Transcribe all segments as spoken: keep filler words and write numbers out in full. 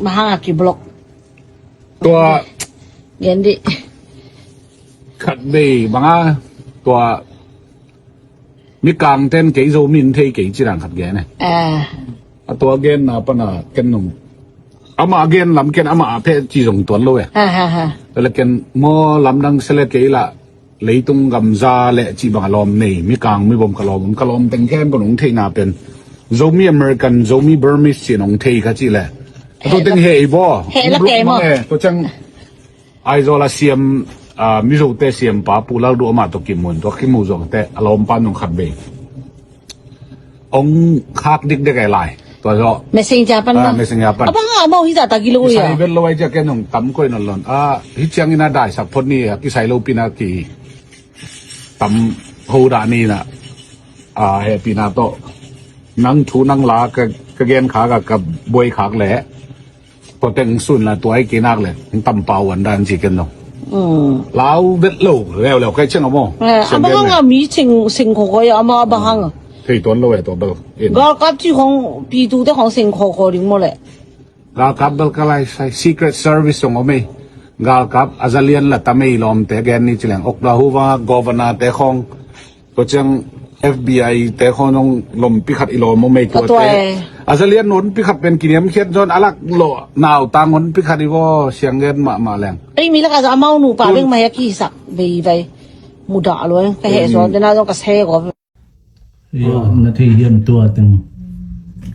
Mahang a ki block. Tua gen dih. Khat bei banga tua mikang ten kei Zomi in thei kei ci dan khat gen e. A tua genna pana ken nung ama gen lam ken ama a phe ci zong tuan lo e. Tua le ken maw lamdang sele kei lah leitung gamza le cih bang a lawm nei, mikang mibom ka lawm, ka lawm teng khempeuh nong theihna pen Zomi American, Zomi Burmese cih nong thei ka cih le a tua teng heh i baw. Heh la kei maw? Tua ciang Aizawl a siam, a, Mizote siampa Pu Lalduh amah tawh kimun, tua kimu zawngte a lawmpa nong khat bei ong khak dikdek e lai. Tua zawh Messenger pan, ah, Messenger pan. Abang a mau hi zah ta gilo ya. Kisai vet lo ai cia ken ong tam koi non lon. Ah, hi ciangin a daisak phot ni a kisai lo pina ki tam ho dah ni na. Ah, hehpina tawh nang thu nang la ka, ka gen khak a ka buai khak le tua teng sun la tua i kinak le tam pau an dan ci ken lo. Lau vet lo leuleu kai ciang a maw. Abang hang a mi sing sing khawkhawi a ama abang hang a. Thei tuan lo e tua bel. Galkap ci khong pi tu te khong sing khawkhaw ding maw le. Galkap bel ka lai sai Secret Service song om ei. Galkap a zalian la tam ei lawmte gen ni ci leng Oklahoma Governor te khong. Tua ciang F B I te khong nong lompi khat i lawm om ei tua te. A zalian nonpi khat pen kiniamkhiat zon a lak lo nautang nonpi khat i vaw siang gen mahmah leng. Ei mi lak a za amau nupa beng mah hia kisak veivei. Mudah lo ka heh zon te na zong ka se ko. Na thei hiam tua teng?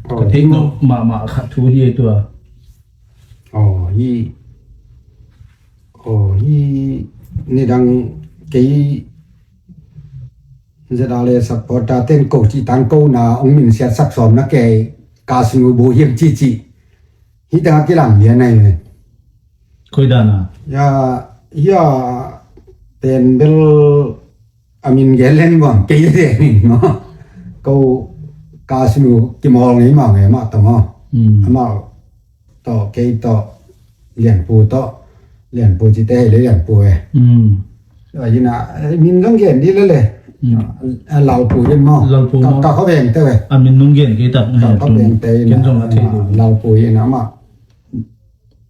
Ka thei nop mahmah khat thu hi tua. Aw hi. Aw hi. Nidang kei ZRA supporter ten ko ci tang ko na ong min siat sak sawm na kei ka sinu bu hiam ci ci. Hi teng a kilang lian ai. Koi dan a? Ya, ya, pen bel a min gen len bang kei te ning maw. Ko ka sinu kimawl ngei mah ngei mah tawh maw. Amah tawh kei tawh Lianpu tawh. Lianpu ci te hei le Lianpu e. Tua hi na min zong gen di le le. Lalpu in maw. Ka kho veng te ve. A min nong gen kei tak. Ka kho veng te in. Lalpu in amah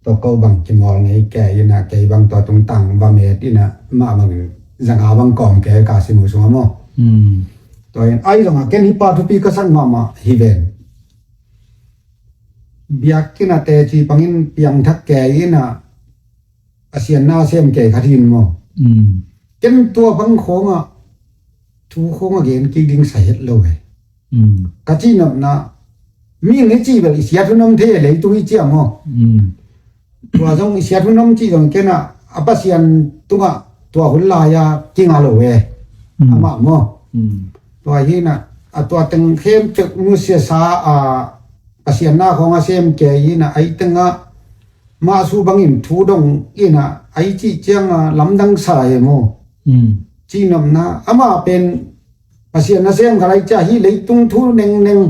tawh ko bang kimawl ngei kei ina kei bang tua tungtang va met ina mah bangin zanga bang kawm kei ka sinu sung a maw. Tua in ai zong a ken hi pa thupi ka sak mahmah hi ven. Biak ina teci pangin piangthak kei ina a sianna sem kei khat hin maw. Ken tua bang khawngah thu khawngah gen kik ding sa het lo ve. Ka cihnopna mi in i cih bel i siat hun om thei e leitung i ciah maw. Tua zong i siat hun om cih zong kenah a Pasian tungah tua hun lai-a kinga lo ve. Amah maw. Tua hinah a tua teng khempeuh nusiasa a Pasian na khawng a sem kei hinah ai tengah mahsu bangin thu dong inah ai cih cianga lamdang sa e maw. Cihnopna amah pen Pasian nasem khat ai cia hi leitung thu nengneng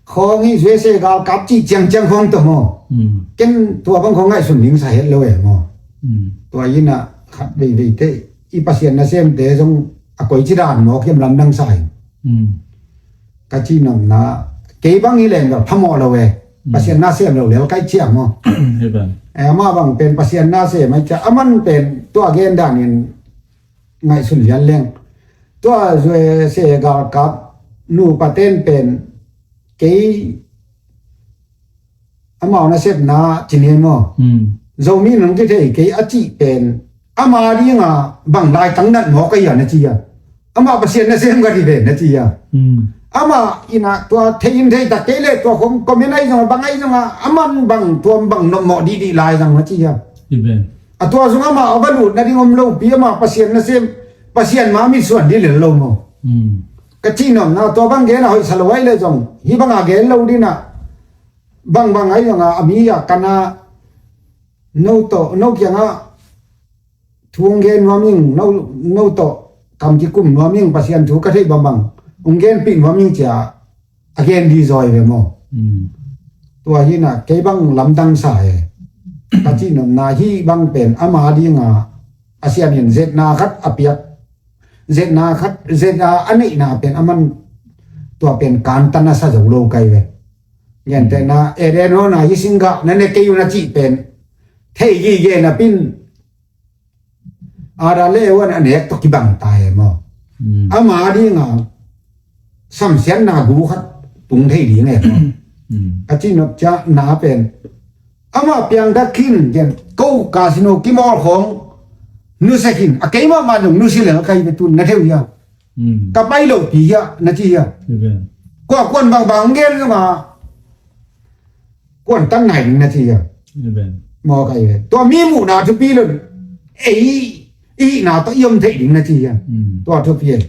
khawng hi zuese galkap cih ciangciang khawng tawh maw. Ken tua bang khawng ngaihsun ding sa het lo e maw. Tua inah khat veivei te i Pasian nasemte zong a koi ci dan maw kiam lamdang sa in. Ka cihnopna kei bang hi leng bel phamawh lo e. Pasian nasem lo lel kai ciang maw. Amah bang pen Pasian nasem ai cia aman pen tua gen danin ngaihsun lian leng. Tua zuese galkap nupa ten pen kei amau nasepna cinian maw. Zomi nong kithei kei a cih pen ama dinga bang laitang nat maw ka hian a ci a. Amah Pasian nasem ka hi ven a ci a. Amah inah tua thei in thei tak kei le tua khom komin ai zonga bang ai zonga aman bang tuam bang nopmawh dihdih lai zang a ci a. A tua zong amah a va lut nading om lopi amah Pasian nasem Pasian ma mitsuan dih lel lo maw. Ka cihnopna tua bang gen a hoihsa lo ai le zong hi banga gen lo dinah bangbang ai zong a a mi a kana no tawh no kiangah thu hong gen nuam ing no tawh kam kikum nuam ing Pasian thu ka theih bangbang hong genpih nuam ing cia a gen di zawi ve maw. Tua hinah kei bang lamdang sa e. Ka cihnopna hih bang pen ama dinga a sianin zetna khat a piak zetna khat zetna a neihna pen aman tua pen kantan a sa zo lo kai ve. Gentehna Eden huan a hi singgah na ne kei un a cih pen thei gige napin Adam le Eva in a nek tawh kibang ta e maw? Ama dinga samsiatna gu khat tung thei ding e maw? A cih nop ciang na pen ama piangthak khin gen ko casino kimawl khawng nusia khin a, keimah mah zong nusia lel ka hi ve, tun na theu hiam? Ka pai lopi hiam na ci hiam? Kua kuan bangbang gen zong a kuan tan nai ding na ci hiam? Maw ka hi ve. Tua mi muhna thupi lo in ei i hihna tawh i om theih ding na ci hiam? Tua thupi e.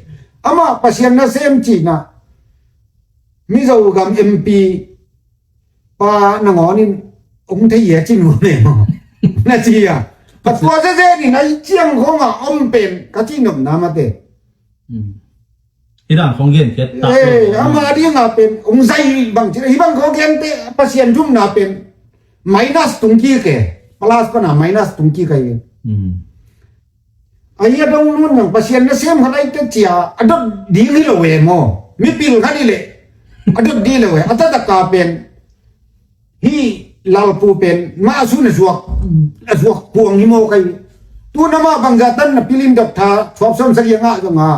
Amah Pasian nasem cihna Mizo gam M P pa nangawn in hong thei hi a ci nuam e maw? Na ci a. Ka tua zezen in a i ciang khawngah om pen ka cih nopna mate. Hi dan khawng gen kei ta. Ama dinga pen hong zai bang ci hi bang khawng gen te Pasian thumna pen minus tung kik e. Plus pana minus tung kik a hi. Ahi a dong nun nang Pasian nasem khat ahi te cia a dot ding hi lo e maw? Mipil khat hi leh a dot ding hi lo e. A tataka pen hi lalpu pen mah sun a zuak a zuak puang hi maw kai. Tu namah bangza tan na pilin dot tha thuap sawm sak ia ngah zong a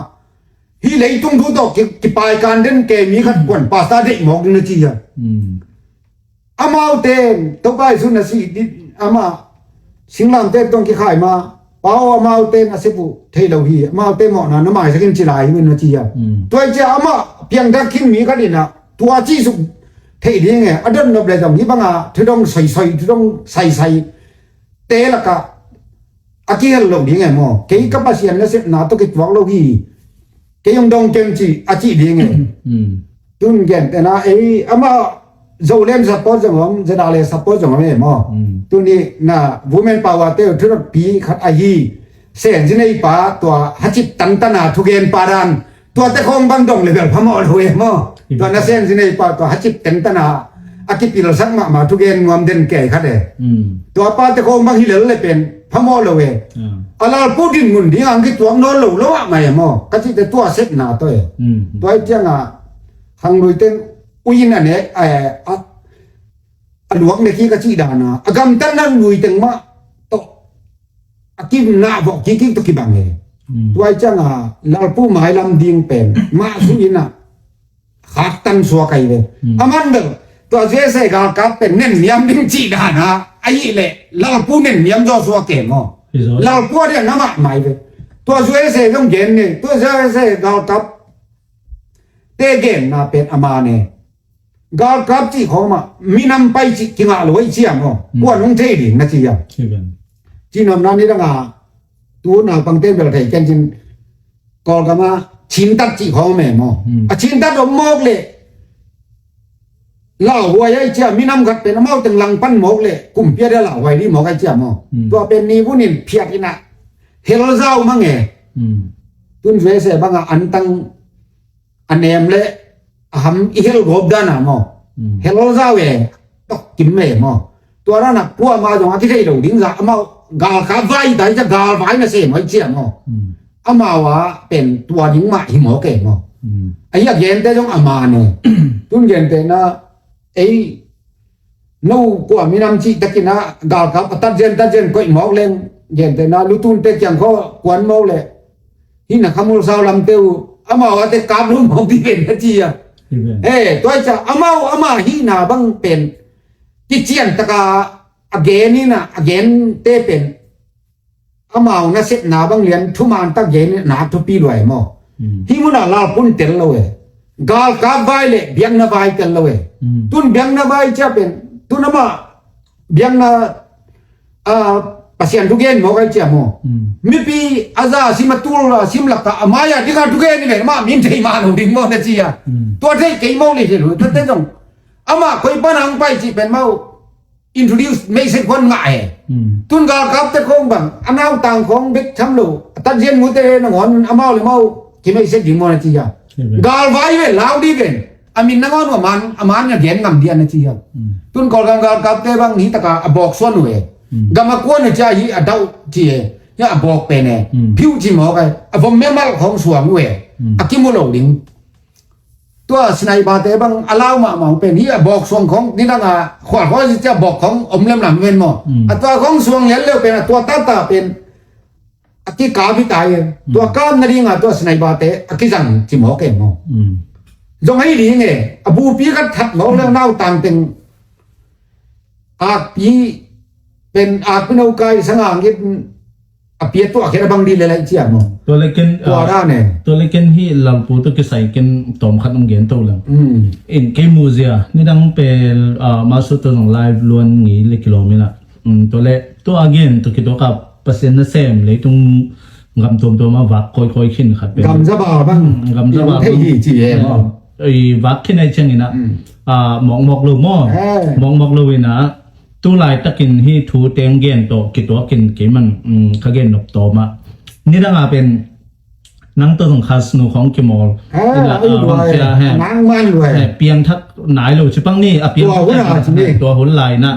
hi leitung thu tawh ki- kipaikan den ke mi khat kuan pasta deih mawk ding na ci a. Amaute in Topa Jesu na sih dih amah singlamteh tawh kikhai ma pau amaute in a sep uh thei lo hi. Amaute mawhna na maisak in ci lai hi na ci a. Tua hi cia amah piangthak khin mi khat in a tua cih suk thei ding e. A dot nop le zong hi banga thudong soisoi thudong saisai te lakah a kihel lo ding e maw? Kei ka Pasian nasepna tawh kituak lo hi. Kei hong dong keng ci a cih ding e. Tun gentehna ei amah Zoland support zong om, Zadale support zong om e maw? Tuni na women power te uh thunotpi khat ahi Sen Zinei pa tua hacip tantana thugen pa dan tuate khawng bang dong le bel phamawh lo e maw? Tua na Sen Zinei pa tua hacip tantana a kipilsak mahmah thugen nuam den kei khat e. Tua pate khawng bang hi lel le pen phamawh lo e. A lalpu din mun ding ang kituak nawn lo lo ah mai e maw? Ka cihte tua sepna tawh e. Tua hi cianga hanglui ten uin a nek a, a, a luak nek hi ka cih dana a gamtatna lui teng mah tawh a kinah vawh kikik tawh kibang e. Tua hi cianga lalpu mailam ding pen mah suh inah khaktan suak ahi ve. A man bel tua U S A galkap pen nenniam ding cih dana ahi leh lalpu nenniam zaw suak e maw? Lalpu a dian amah mai ve. Tua U S A zong gen ne tua U S A galkap te genna pen a man e. Galkap cih khawng mah minam pai cih kingah lo ahi ciam aw. Kuan hong thei ding na ci a. Ci nopna ni danga tu naupangte bel thei ken cin Kawlgama cintat cih khawng mem aw. A cintat om mawk leh lauhuai ahi ciam minam khat pen amau teng langpan mawk leh kumpi a dia lauhuai dih mawk ahi ciam aw. Tua pen ni vunin phiat inah helzau mang e. Tun U S A banga antang a nem le a ham i hel gawp dana maw? Hel zaw e, tok kim le maw? Tua dana kuama zong a kithei lo ding za amau galkap vai tai ca galvai na se maw i cia maw? Amau a pen tua ding mah hi mawk e maw? Ahi a gente zong a man e. Tun gente na ei no kua minam cih takin a galkap a tatzian tatzian koih mawk leng gente na lutunte kiang khaw kuan mawk leh hih na khamul sau lamte uh amau a te kap lo mawk dih ven a ci a. He tua i ca amau ama hihna bang pen kician taka a gen ina a gente pen amau nasepna bang lian thuman tak gen ina thupi luai maw? Hih muna lalpun tel lo e. Galkap vai le biakna vai tel lo e. Tun biakna vai cia pen tun ama biakna a Pasian thugen mawk ai cia maw? Mipi a za a sim a tul a sim laka a mai a dinga thugen i ven mah min thei mah lo ding maw na ci a. Tua thei kei maw le thei lo tate zong ama koi pana ang pai cih pen mau introduce meisek huan ngah e. Tun galkapte khawng bang a nautang khawng bek tham lo a tatzian mute nangawn amau le mau kimeisek ding maw na ci a. Galvai ve lau dih ven a min nangawn uh a man a man a gen ngam dih a na ci a. Tun Kawlgam galkapte bang hi taka a bawk suan uh e. Gam a kuan uh cia hi a dauh ci e. Hi a bawk pen e. Phiuh ci mawk e. A vom memal khawng suang uh e. A kimu lo ding. tua sniper te bang a lau mahmah pen hi a bawk suang khong nidang a khualkhual si cia bawk khong om lemlam ven maw? A tua khong suang lian leu pen a tua tata pen a kikap hi ta e. Tua kap nading a tua sniper te a kizang ci mawk e maw? Zong hei ding e, a bupi khat that mawk leu nau tangteng akpi pen akpi no kai sanga ngit a pia tuah khiat a bang di le lai cia maw? Tua le ken, tua dan e. Tua le ken hi lalpu tua kisai ken tawm khat ong gen to lang. In kei mu zia nidang pel masu tua zong live luan ngi le kilawm ina. Tua le tua a gen tua kituak a Pasian nasem leitung gam tuamtuam a vak kawikawi khin khat pen. Gamza ba bang gamza ba thei hi ci e maw? I vak khin ai ciang ina mawkmawk lo maw? Mawkmawk lo ina tu laitakin hi thu teng gen tawh kituakin keiman ka gen nop tawm ah nidang a pen nang tawh zong khasnu khawng kimawl ina bang cia he piangthak nai lo cipang ni a piangthak tua hun lai ina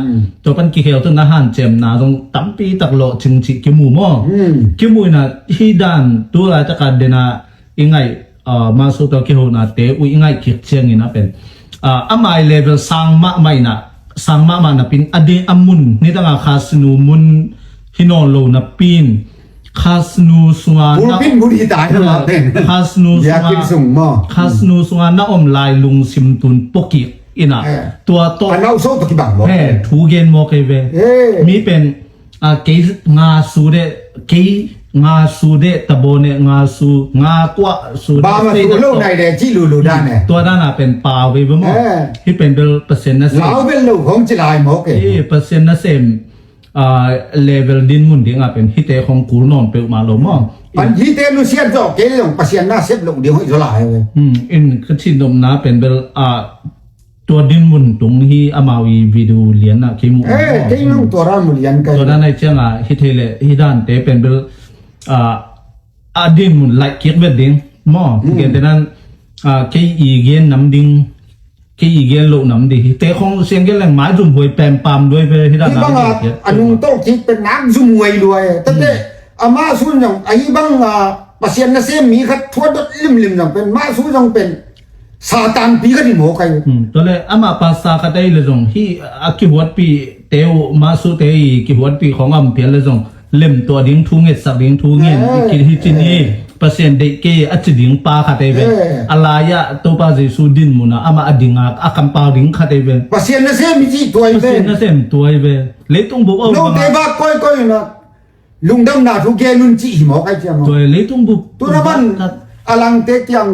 tua pan kikhel tu na hanciamna zong tampi tak lawh cing cih kimu maw? Kimu ina hi dan tu laitaka dena i ngaih masu tawh kihonate uh i ngaih kik ciangin a pen amai level sang mahmah ina sang mahmah napin a ding a mun nidanga khasnu mun hi nawn lo napin khasnu sunga na khasnu sunga khasnu sunga na om lai lungsim tun pokik ina tua tawh thu gen mawk ei ve. Mi pen a kei nga su de kei nga su de tabo ne nga su nga kua su de ba ma su lo nai de ci lulu dan e tua dan a pen pau ve ba maw? Hi pen bel Pasian nasem lau bel lo khong ci lai mawk e. Pasian nasem level din mun ding a pen hite khong kul nawn peuh mah lo maw? Pan hite lusiat zawh kei zong Pasian nasep lo ding hoih zaw lai ve. In ka cin nopna pen bel a tua din mun tung hi amau i video lian ah kei mu. Kei nung tua ran mu lian kai. Tua dan ai ciang a hi thei le hi dan te pen bel a din mun laih kik vet ding maw? Gen te nan kei i gen nam ding kei i gen loh nam ding hi te khong siang gen leng mai zum huai pem pam duai ve hi dan a nung tawh kik pen nak zum huai luai tate. Amah sun zong ahi bang Pasian nasem mi khat thuat dot limlim zong pen mah su zong pen Satan pi ka ding maw kai. Tua le amah pasta khat ei le zong hi a kihuatpi te uh masu te i kihuatpi khong am pial le zong lem tua ding thu ngetsak ding thu ngen i kit hi cin hi. Pasian deih kei a ci ding pa khat ei ve. A lai-ah Topa Jesu din munah amah a ding a a kampau ding khat ei ve. Pasian nasem i cih tuai ve. Pasian nasem tuai ve. Leitung bup a note bak koikoi na lungdamna thu gen un cih hi mawk ai ciang maw? Tua leitung bup tu na man a langte kiang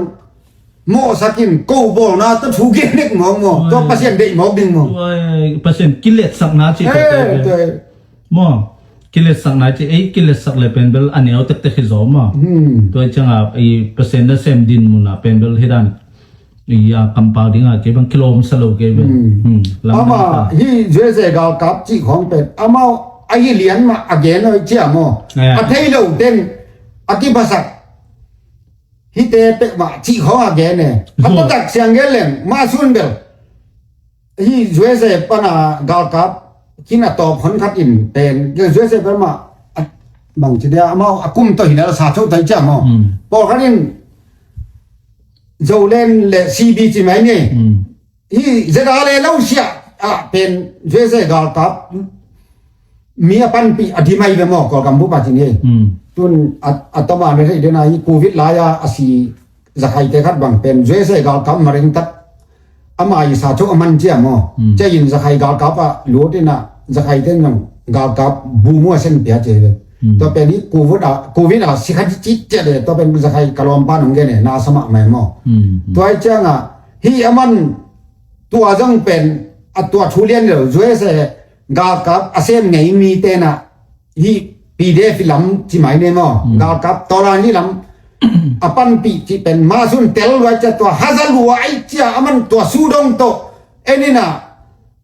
mawhsakin ko bawlna tawh thu gen dek mawk maw? Tua Pasian deih mawk ding maw? Pasian kiletsakna cih tawh maw? Kiletsakna cih ei kiletsak le pen bel a neu tektek hi zaw maw? Tua ciangah i Pasian nasem din munah pen bel hi dan i a kampau dingah kei bang kilawmsa lo kei bel. Amah hi U S A galkap cih khawng pen amau a hi lian mah a gen aw cia maw? A thei lo ten a kiphasak hite pekmah cih khawng a gen e. A taktak siang gen leng mah sun bel hi U S A pana galkap kin a tawp hon khat in pen U S A pan mah bangci dia amau a kum tawh hi na la sa tho tai cia maw? Pawlkhat in Zolen le C B ci mai ni. Hi zeda le lo sia ah pen U S A galkap mi a panpih a di mai ve maw Kawlgam bup a ci ni. Tun a tawma me thei dena hi covid lai-a a si zakhaite khat bang pen U S A galkap maring tak ama i sa tho a man cia maw? Cia in zakhai galkap a lut ina zakhaite zong galkap bu mua sen pia cia ve. Tua pen hi covid a covid a si khat ci cia de tua pen zakhai ka lawmpa nong gen e na sa mah mai maw? Tua hi cianga hi a man tua zong pen a tua thu lian lo U S A galkap a sem ngei mi tena hi P D F lam ci mai ne maw? Galkap tawlan hi lam a panpih ci pen mah sun tel luai cia tua haza luai cia a man tua sudong tawh enina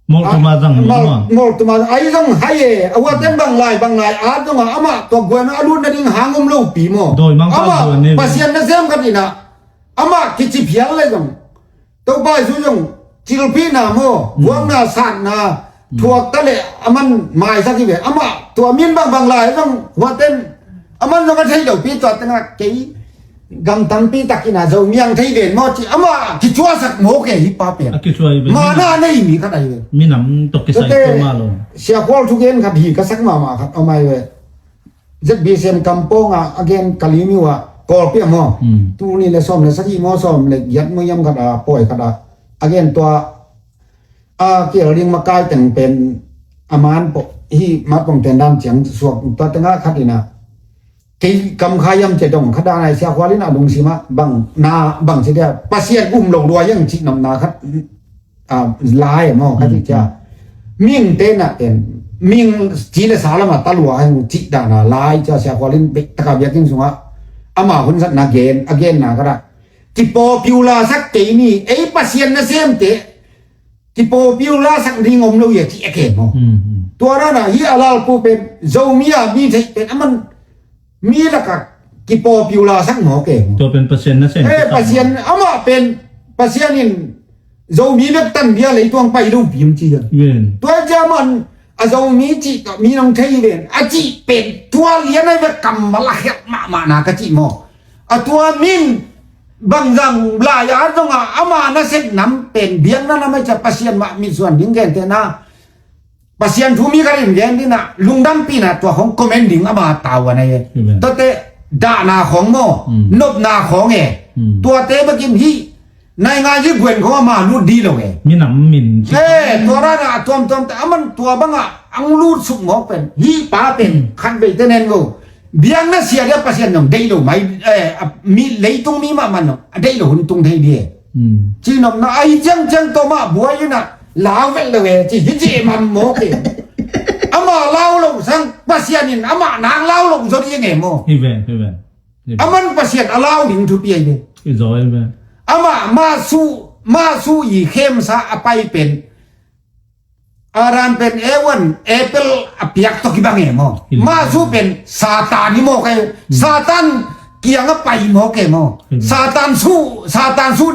Moltuma zang maw? Moltuma ai zong hai e a huaten bang lai bang lai a zong a amah tua guan a lut nading hang om lo pi maw? Amah Pasian na sem khat ina amah kici phial le zong Topa Jesu zong cilpihna maw vuakna satna thuak ta le aman maisak hi ve amah tua min bangbang lai zong huaten aman zong a thei lo pi tua tena kei gam tampi takin a Zomi ang thei ven maw ci, amah kicuahsak mawk e, hih pa pen. A kicuah hi ve. Mana nei mi khat ahi ve. Minam tawh kisai. Tuate, peuhmah lo. Sia Khual thugen khat hi ka sak mahmah khat om ahi ve. Z B C M kampawng a, a gen Kalaymyo a, Kawlpi a maw. Hmm. Tul nih le sawm le sagih maw, sawm le giat maw hiam khat a, pawi khat a, a gen tua, a kial ding makai teng pen a man pawh, hih man pawng ten dan ciang suak tua tengah khat in a, kei kam kha hiam ci dong khat dan a, Sia Khual in a lungsim ah bang na, bang ci dia, Pasian um lo lua hiang cih nopna khat, a, lai maw, khat ci cia. Ming te na pen, ming ci le sa lam a ta lua hiang cih dan a lai cia, Sia Khual in bek taka biakinn sungah ama hun zatna gen, a genna khat a, kipopular sak kei ni, ei Pasian nasemte kipopular sak ding om lo hi a ci a ke maw. Hmm, hmm. Tua dan a hih a Lalpu pen Zomi a mi theih pen a man mi lakah kipopular sak mawk e maw. Tua pen Pasian nasem. Eh, Pasian, amah pen Pasian in Zomi bek tan bia leitung pai lo pi om ci hian. Tua cia man a Zomi cih tawh mi nong thei ven a cih pen tua lian a bek kammal a khiat mahmah na ka cih maw. A tua min bangzang lai a zong a ama nasep nam pen biakna lam a cia Pasian mah mitsuan ding gente na. Pasian thu mi ka rin gen ding a, lungdampihna tua khong comment ding ama tau a na e. Amen. Tuate dahna khong maw, mm, nopna khong e. Mm. Tuate bekin hih naingan hih guen khong ama lut dih lo e. Minam min. Eh, tua rana a tuamtuam te, aman tua banga ang lut suk mawk pen. Hih pa pen, mm, khat vei te nen go. Biakna sia dia Pasian nong deih lo mai, eh, a, mi leitung mi mahmah nong a deih lo hun tung thei dih e. Hmm. Ci nopna ahi ciangciang tawh mah buai in a lau vet lo e, ci hi ci e mam mawk e. Amah lau lo sang Pasian in amah nang lau lo zaw dih e maw. Hi ven, hi ven. Hi ven. Aman Pasian a lau ding thupi ahi ve. Hi zaw hi ven. Amah mah su, mah su i khemsa a pai pen. Adam pen Evan, Apple a piak tawh kibang e maw. Hi. Mah su pen Satan hi mawk e. Hmm. Satan kiang a pai mawk e maw. Hmm. Satan su, Satan su,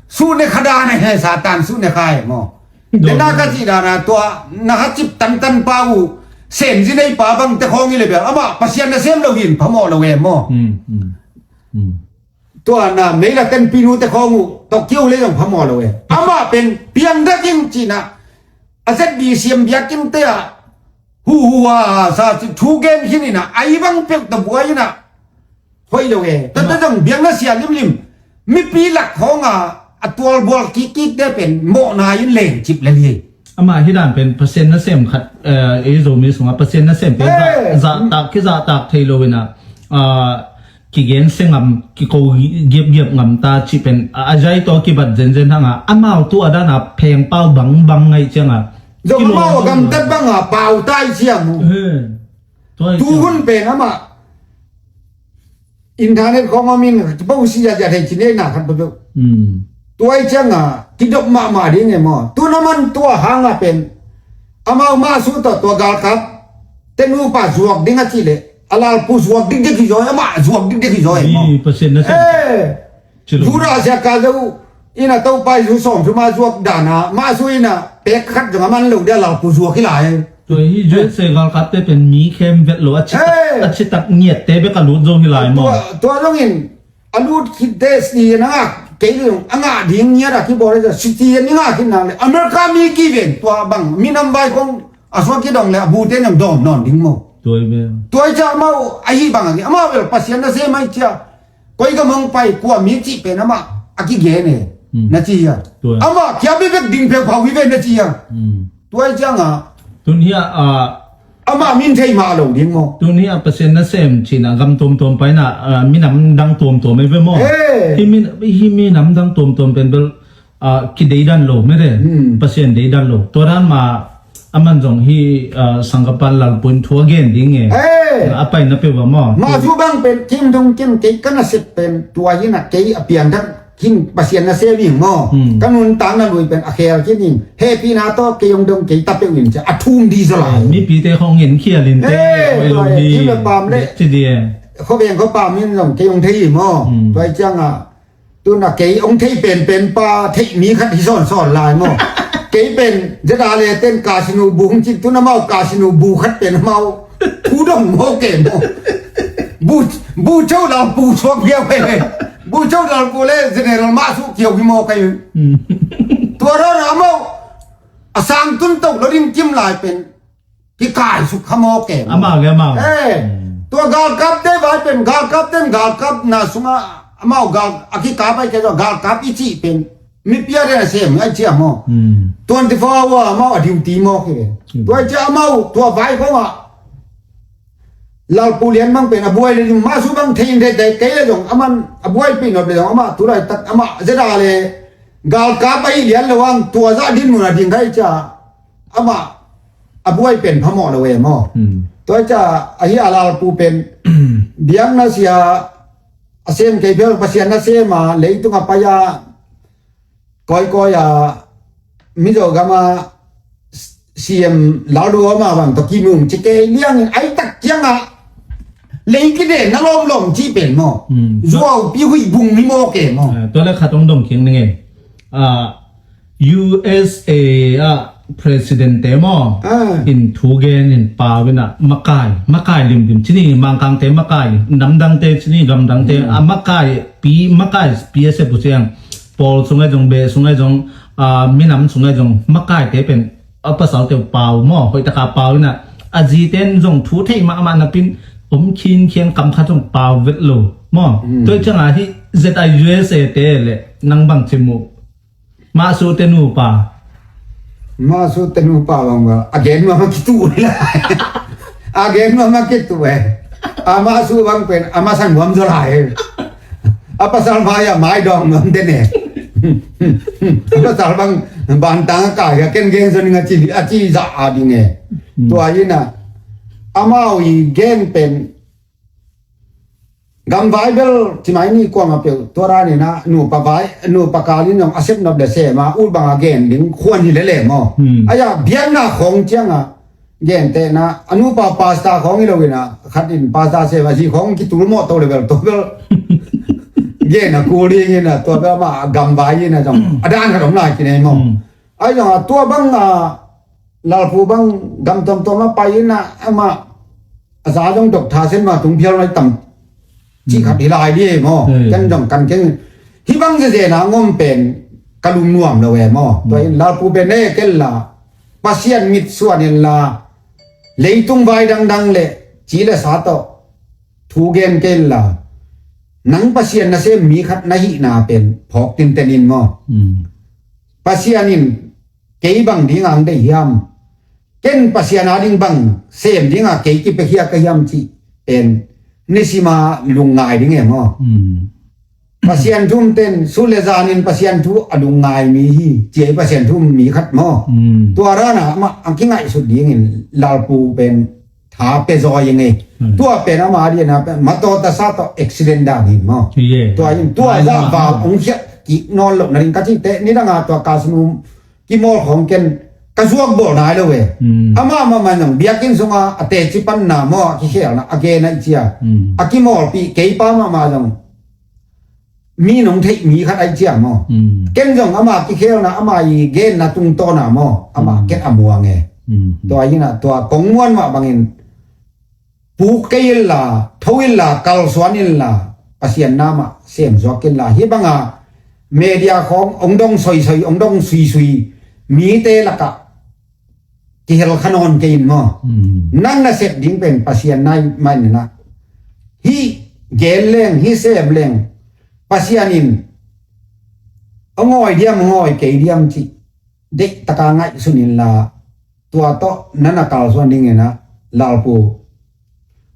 su ne kha dan e, Satan su ne kha e maw. Dena ka cih dan a tua na ha cip tantan pa uh, semzi nei pa bang te khawng hi le bel amah Pasian nasem lo hi in phamawh lo e maw. Hmm, hmm. Hmm. Tua na meila tenpinu te khawng uh tawh kio le zong phamawh lo e. Amah pen piangdak in cihna a Z B C M biakinn te ah huhua sa ci thu gen khin in a, a i bang peuh ta buai in a hoih lo e. Tua, tua zong biakna sia limlim mipi lak khawng a a tualbual kikkik te pen mawhna in lengcip lel hi. Amah hi dan pen Pasian nasem khat, eh, ei Zomi sungah Pasian nasem pen, eh, zah, zahtak, kizahtak thei lo in a, ah, kigen se ngam, kiko giapgiap ngam ta cih pen, a, a zai tawh kibat zenzen hang a, amau tu a dan a phengpau bangbang ngaih ciang a. Zong amau a gamtat bang a pau tai ciang uh. Eh. Tua hi ciang. Tu hun pen amah internet khawng om in kipo si ya ya thei ci nei na khat peuh. Hmm. Tua hi ciang a kidop mahmah ding e maw. Tu na man tua hang a pen amau mah su tawh tua galkap te nupa zuak ding a cih leh a Lalpu zuak dikdik hi zaw e, amah zuak dikdik hi zaw e maw. Hi, Pasian nasem. Eh. Ci lo. Judah sia ka zo in a Topa Jesu sawm thuma zuak dan a mah su in a pek khat zong a man lo dia Lalpu zuak hi lai. Tua hi U S A galkap te pen mi khem vet lo a citak, eh, a citak ngiat te bek a lut zo hi lai maw. Tua, tua zong in a lut khit te si na ngak kei zong a ngah ding ngiat a kibawl le si ti ni ngak khit na le America mi ki ven tua bang minam vai khong a suak kidong le a bu te nang dawm nawn ding maw. Tua hi ve. Tua hi cia amau ahi bang a ki amau vel Pasian nasem ahi cia. Koi ka mong pai kua mi cih pen amah a kigen e. Hmm. Na ci hia. Tua. Amah kia bebek ding peuh phau hi ve na ci hia. Hmm. Tua hi ciang a. Tun hia, ah, amah min thei mah lo ding maw. Tun hia Pasian nasem cihna gam tuamtuam pai na, ah, minam dang tuamtuam e ve maw. Eh. Hi min, hi minam dang tuamtuam pen bel, ah, kideidan lo mete. Hmm. Pasian deidan lo. Tua dan ma a man zong hi, ah, sangkapan Lalpu in thu a gen ding e. Eh. A pai na peuh a maw. Mah zu bang pen kim dong kim kei ka nasep pen tua hi na kei a piang dang kim Pasian nasem ing maw. Hmm. Ka nuntakna lui pen a khel khin ing. Hehpihna tawh kei hong dong kei ta peuh in cia a thum di zaw lai. Mipite khong en khial in te. Eh, tua hi. Kim le pam le. Ci di e. Khuaveng khuapam in zong kei hong thei hi maw. Hmm. Tua hi ciang a. Tuna kei hong thei penpen pa theih mi khat hi sawnsawn lai maw? Kei pen zeta le ten casino bu hong cin tuna mau casino bu khat pen amau thu dong maw ke maw? Bu, bu chau lalpu suak hiau he. Bu chau lalpu le general mah suak hiau hi maw kai. Tua ran amau a sang tun tok lo ding kim lai pen kikai suk kha maw ke. Amau le amau. Eh, tua galkap te vai pen galkap ten galkap na sunga amau gal a kikap ai ke tua galkap i cih pen mi piate a sem ngai cia maw. Twenty four hour amau a duty maw ke. Tua cia amau tua vai kong a Lalpu Lian Mang pen a buai le ding mah su bang thei in thei thei kei le zong aman a buai pi nop le zong amah tulai tak amah zeda le galkap a i lian lo ang tua zah din mun a ding kai cia amah a buai pen phamawh lo e maw. Tua cia ahi a lalpu pen biakna sia a sem kei phial Pasian na sem a leitung a pai a kawikawi a Mizo gam a C M Lalduhoma bang tawh kimum ci kei liangin ai tak kiangah lei kide na lawmlawm ci pen maw. Zuau pi huih bung ni maw ke maw. Tua le khat hong dong kiang ning e. U S A ah president te maw in thu gen in pau in ah makai makai limlim ci ni, Mangkangte makai, namdangte ci ni, gamdangte a makai pi makai pi a sep uh ciang pawl sungah zong beh sungah zong minam sungah zong makaite pen a pasalte uh pau maw hoih taka pau in ah a zite in zong thu thei mahmah napin om khinkhian kam khat zong pau vet lo maw. Tua ciangah hih Z I U S A te le nang bang ci mu. Mahsu te nupa. Mahsu te nupa bang bang a gen nuam a kitu lai. A gen nuam a kitu e. A mahsu bang pen a masa nuam zaw lai. A pasal mai a mai dawng nuam den e. A pasal bang bantang a kai a ken gen zaw ning a ci a ci zah a ding e. Tua hi na amau i gen pen Gamvai bel cimai ni kuama peuh tua ranin ah nupa vai nupa kalin zong a sep nop le sem a ul bang a gen ding khuan hi lele maw. Aya biakna khawng ciangah gentehna a nupa pasta khawng hi loin ah khat in pasta sem a zi khawng kitul mawh to le bel tua bel gen a kul dingin ah tua bel amah a gamvai in ah zong a dan khat om lai kinei maw. Ai zong a tua bang a lalpu bang gam tomtom a pai in a amah a za zong dok tha sen ma tung phial nai tam ci khat hi lai di e maw. Kan zong kan keng hi bang zeze na ngom pen ka lung nuam lo e maw. Tua in lalpu pen ne kel la Pasian mit suan in la leitung vai dangdang le ci le sa tawh thu gen kel la nang Pasian na sem mi khat na hihna pen phawk tinten in maw. Pasian in kei bang dinga ang deih hiam? Ken Pasian a ding bang sem dinga kei kipiakhia ka hiam cih pen nisima lungngai ding em aw? Pasian thu umten sut le zanin Pasian thu a lungngai mi hi. Ciai Pasian thu um mi khat maw? Tua rana amah a kingaihsut dingin lalpu pen tha pia zaw ing ei. Tua pen ama dina pen matawh tasa tawh accident dan hi maw? Tua in tua zah val hong khiat kik nawn loh nading ka cihte nidanga tua kasnu kimawl khawng ken ka zuak bawl nai lo e. Ama mahmah in zong biakinn sunga a teci panna maw a kikhelna a gen aih cia a kimawlpih keipa mahmah zong mi nong theih mi khat aih cia maw? Ken zong ama kikhelna ama i genna tungtawna maw ama ken a muang e. Tua inah tua kong muan mah bangin puk kei inla tho inla kalsuan inla Pasian namah semzuak inla hih banga media khawng ong dong soisoi ong dong suisui mite lakah kihel kha nawn kei in maw? Nang na sep ding pen Pasian nai maninah hih gen leng hih sem leng Pasian in a ngawi diam a ngawi kei diam cih deihtaka ngaihsun inla tua tawh na na kalsuan dinginah lalpu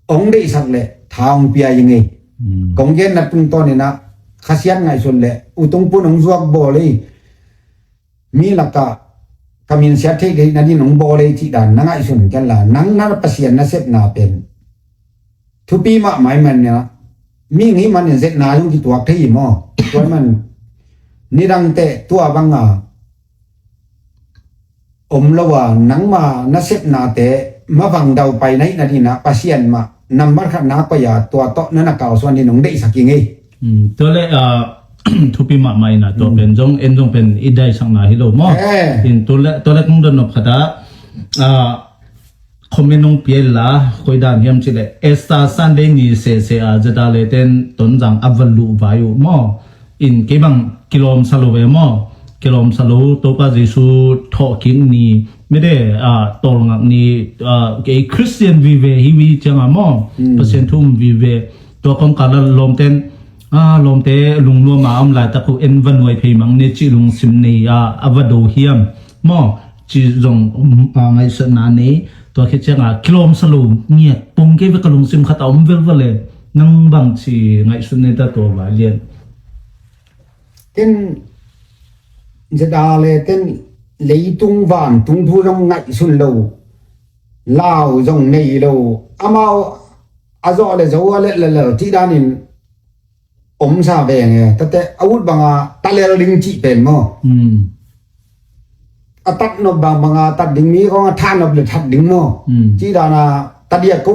ong deihsak le tha ong pia i ngei. Kong genna tungtawninah khasiat ngaihsun le utungpun ong zuak bawl ei. Mi lakah ka minsiat theih theih nadin ong bawl ei cih dan na ngaihsun kenla nang na Pasian na sepna pen thupi mahmah i man nia mi ngih manin zetna zong kituak thei hi maw? Tua man nidangte tua banga om lo a nangma na sepnate mavang dau pai naih nadina Pasian mah nambat khat na koih a tua tawh na na kalsuan din ong deihsak i ngei. Tua le thupi mahmah ina tua pen zong en zong pen i daisakna hi lo maw? Tua le kong donnop khata Comment hong pia inla, koi dan hiam cih leh Easter Sunday ni sese a ZRA le ten Tonzang a va luh vai uh maw. In kei bang kilawm sa lo ve maw. Kilawm sa lo, Topa Jesu thawhkik ni, mede, ah, tawlngak ni, ah, kei Christian vive hi uh hi ciang a maw. Hmm. Pasian thu um vive. Tua kawmkal ah lawmten, ah, lawmte lungnuam a om laitak uh en va nuai phei mang ni cih lungsim nei a, a va do hiam maw. Cih zong, um, ah, ngaihsutna nei. Tua khit ciang a kilawm sa lo ngiat pong kei ve, ka lungsim khat a om velvel e. Nang bang ci ngaihsut nei ta tua vai lian. Ken ZRA le ten leitung vantung thu zong ngaihsun lo, lau zong nei lo, amau a zawh le zo a lel lel cih danin om sa veng e. Tate a ut banga ta lel ding cih pen maw. Hmm. A tat nop bang banga tat ding, mi kong a that nop le that ding maw. Hmm. Cih dana ta diak ko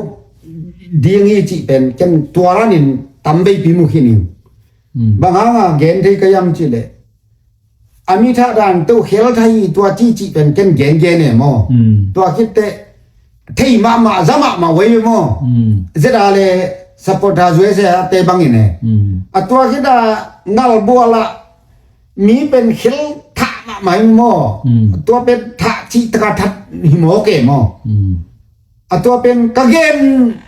ding hi cih pen ken tua danin tam veipi mu khin in. Hmm. Bang hanga gen thei ka hiam cih leh, a mi thah dan teuh khel thei tua cih cih pen ken gen gen e maw. Hmm. Tua khit teh thei mahmah, za mahmah uh ei ve maw. Hmm. ZRA le supporter USA te bangin e. Hmm. A tua khit a ngalbual ah mi pen khel thah mahmah hi maw. Hmm. Tua pen thah cih taka that hi mawk e maw. Hmm. A tua pen ka gen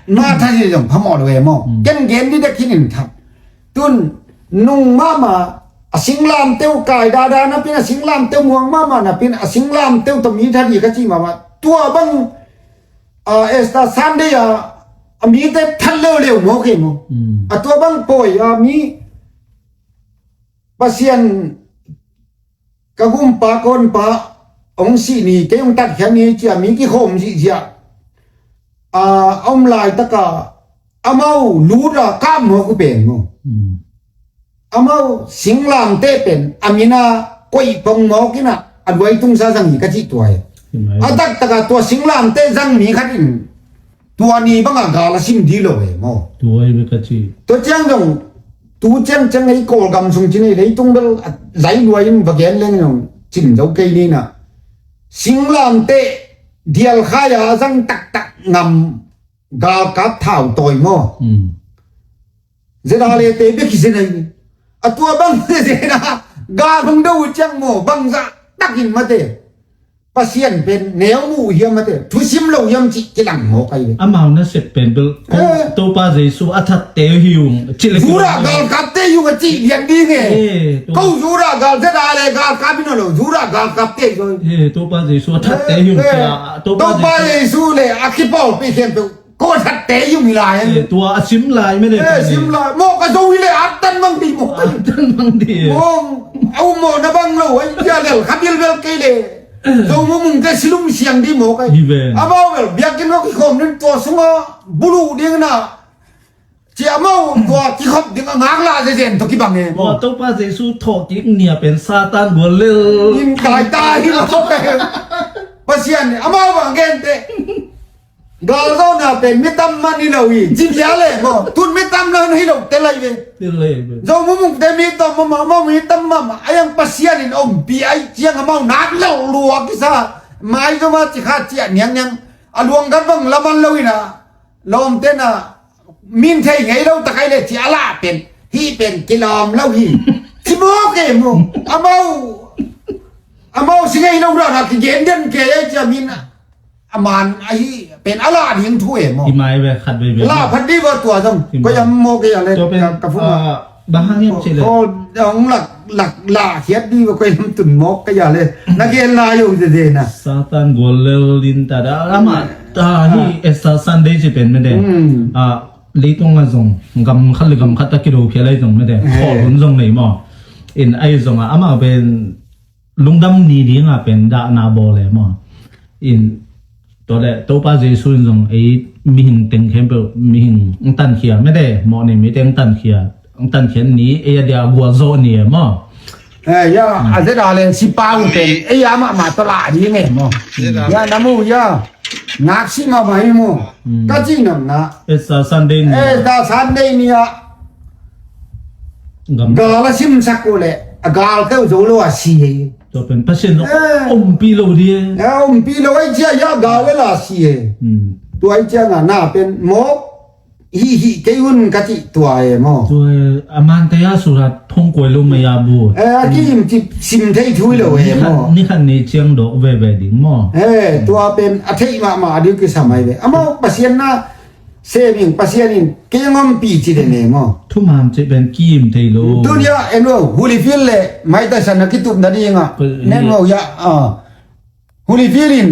ma that hi zong phamawh lo e maw. Hmm. Ken gen didek khin in that. Tun nung mahmah a singlamteh uh kai dada napin, a singlamteh uh muang mahmah napin, a singlamteh uh tawh mi that hi ka cih mahmah. Tua bang, ah, Easter Sunday a, a mite that leuleu mawk e maw. Hmm. A tua bang pawi a mi Pasian ka gumpa ka honpa hong sih ni, kei hong tatkhiat ni cia mi kikhawm zihziah a om laitaka amau luta kap mawk uh pen maw. Hmm. Amau singlamteh pen a mina koih pong mawk ina a duai tungsa zang hi ka cih tua hi. Hi mai. A taktaka tua singlamteh zang mi khat in tua ni banga gal a sim dih lo e maw. Tua hi ve ka ci. Tua ciang zong tu ciangciang ei Kawlgam sung ci ni, leitung bel a zai luai in va gen leng zong cin zo kei ni na. Singlamteh dialkhai a zang taktak ngam galkap thau tawi maw. Hmm. ZRA le te bek hi zen ahi. A tua bang zen a gal hong do uh ciang maw, bangzah takin mate. Pasian pen neu mu uh hiam mate, thusim lo hiam cih kilang mawk ahi ve. Amau nasep pen bel, ko, eh, Topa Jesu a thatte hi ung, cih le Judah galkapte hi ung a cih lian ding e. Eh, to- Ko Judah gal ZRA le galkap in a lo, Judah galkapte hi zaw. Eh, Topa Jesu a thatte hi ung, eh, cia, Topa Topa Jesu. Jesu le a kipawlpih khempeuh ko a thatte hi ung hi lai. Eh, tua a sim lai mene. Eh, sim lai. Mawk a zo hi le a tan mang dih mawk. A tan mang dih. Mawk a um mawk na bang lo, ai, cia lel kha bilbel kei le. Zo mumung te silum siang dih mawk ai. Hi ve. Amau bel biakinn ngawk kikhawm nin tua sunga bulu ding na. Cia amau tua kikhop ding a ngaklah zezen tawh kibang e. Tua Topa Jesu thawhkik nia pen Satan gual lel. In kai ta hi lo. Pasian ni amau bang gente. Galzawhna pen mi tam man hi lo hi. Ci bia le maw. Tun mi tam lo hi lo te lai ve. Te lai ve. Zo mumung te mi tam mama, mama mi tam mama. A yang Pasian in ompi ai ciang amau nak lo lua kisa. Mai zo ma ci kha cia niang niang. A luang gat bang laman lo ina. Lawmte na min thei ngei lo takai le ci a lah pen. Hih pen kilawm lo hi. Ci mawk e mu. Amau. Amau si ngei lo rara kigen den ke e cia min a. A man ahi pen a la ding thu e maw. Hi mai ve khat veve. La phat dih va tua zong. Hi mai. Koi am maw kei a le. Tua pen, ka, ka phung a. Ah, bang hang hiam cih le. Ko dong lak, lak, la khiat dih va koi lam tun mawk kei a le. Na gen la yo ze ze na. Satan gual lel din ta da. Ama ta hi Easter Sunday ci pen mede. Hmm. Ah, leitung a zong. Gam khat le gam khat ta kido phial ai zong mede. Eh. Khawl hun zong nei maw. In ai zong a ama pen lungdam ni dinga pen dahna bawl e maw. In, tua le, Topa Jesu in zong ei mihing teng khempeuh, mihing ng tankhia, mede, mawh ni mite ng tankhia, ng tankhia ni, ei a dia gualzawh ni e maw. Eh, ya, a zet a le sipa uh pen, ei a mahmah tawh lah ding e maw. Ya, na mu, ya. Nak si mahmah hi maw. Hmm. Ka cih nopna. Easter Sunday ni. Easter Sunday ni a. Gam. Gal a simsak uh leh a gal teuh zo lo a si hi. Tua pen Pasian lo, eh, ompih lo ding e. Eh, ompih lo ai cia ya ga le la si e. Hmm. Tua ai cia nga na pen mawk hih hih kei un ka cih tua e maw. Tua e, a man taya surat thong kuai lo maya bu. Eh, a ki im cip sim thei thui lo e maw. Ni khat ni ciang dawk veve ding maw. Eh, tua pen a theih mahmah ding kisam ai ve. Amau Pasian na sem in, Pasian in kei ngompi ci den e maw. Thumam ci pen ki im thei lo. Tunia en lo, Holyfield le Mike Tyson na kitupna ding a. Nen lo ya, ah. Holyfield in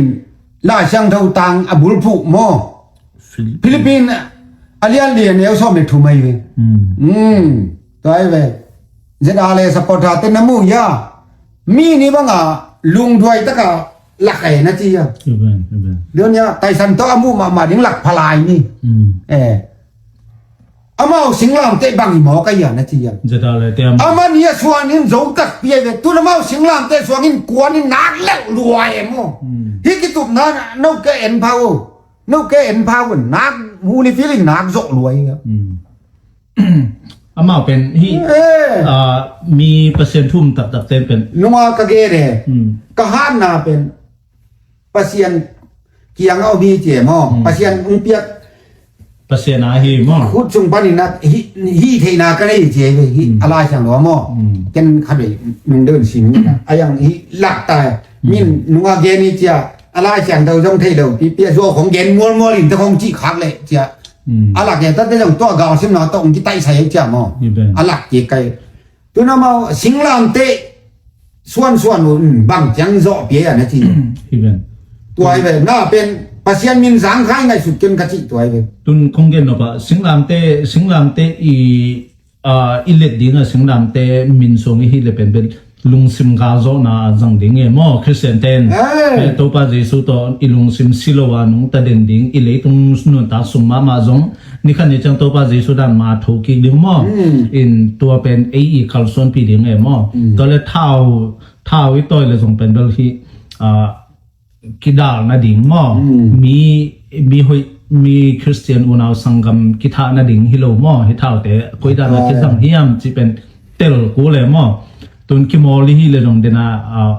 Lai Siangtho tang a bulphuh maw. Philippine a lian lian neu sawm le thum ai ve. Hmm. Hmm. Tua ai ve. Zet a le supporter te na mu ya. Mi ni banga lungduai taka lak ai na ci ya. Amen, amen. Tua nia Tyson tawh a mu mahmah ding lak phalai ni. Hmm. Eh. Amau singlamteh bang i mawk a ia na ci a. Zeta le te amau. Amah ni a suang in zo takpi a ve. Tun amau singlamteh suang in kuan in nak leuh lua e maw. Hmm. Hih kitupna no ke en pha o. No ke en pha o. Nak Holyfield in nak zawh lua e. Hmm. Amau pen hih, eh, ah, mi Pasian thum taktak te pen. Nunga ka gen e. Hmm. Ka hatna pen Pasian kiang a om hi ci e maw. Hmm. Pasian hong piak Pasian a hi maw. Khut sung panin a hi, hi theihna ka nei ci e hi. Hmm. A Lai Siangtho maw. Hmm. Ken khat vei nung deuh in sim ni na. A yang hi lak ta e. Hmm. Min nunga gen hi cia. A Lai Siangtho zong thei lo. Pi pi a zuau khong gen mualmual in te khong cih khak leh cia. Hmm. A lak e tate zong tua galsimna tawh hong kitaihsai hi cia maw. Hi ben. A lak kik kai. Tun amau singlamteh suansuan un bang ciang zawh pia a na ci. Hi ben. Tua hi ve, na pen Pasian min zangkhai ngaihsut ken ka cih tua hi ve. Tun kong gen nop a, singlamteh, singlamteh i, ah, i let ding a singlamteh min suang i hih le pen pen lungsim galzawhna a zang ding e maw, Khristian ten. Eh. Eh, Topa Jesu tawh i lungsim si lo a nungta den ding, i leitung nuntak sung mahmah zong, ni khat ni ciang Topa Jesu dan ma tho kik ding maw. Hmm. In tua pen ei i kalsuanpih ding e maw. Hmm. Tua le thau, thau i tawi le zong pen bel hi, ah, kidal nading maw. Hmm. Mi, mi hoih, mi Khristian unau sanggam kithah nading hi lo maw. Hi thaute, koi dan a kizang hiam ci pen tel ku le maw. Tun kimawl i hi le zong dena, ah,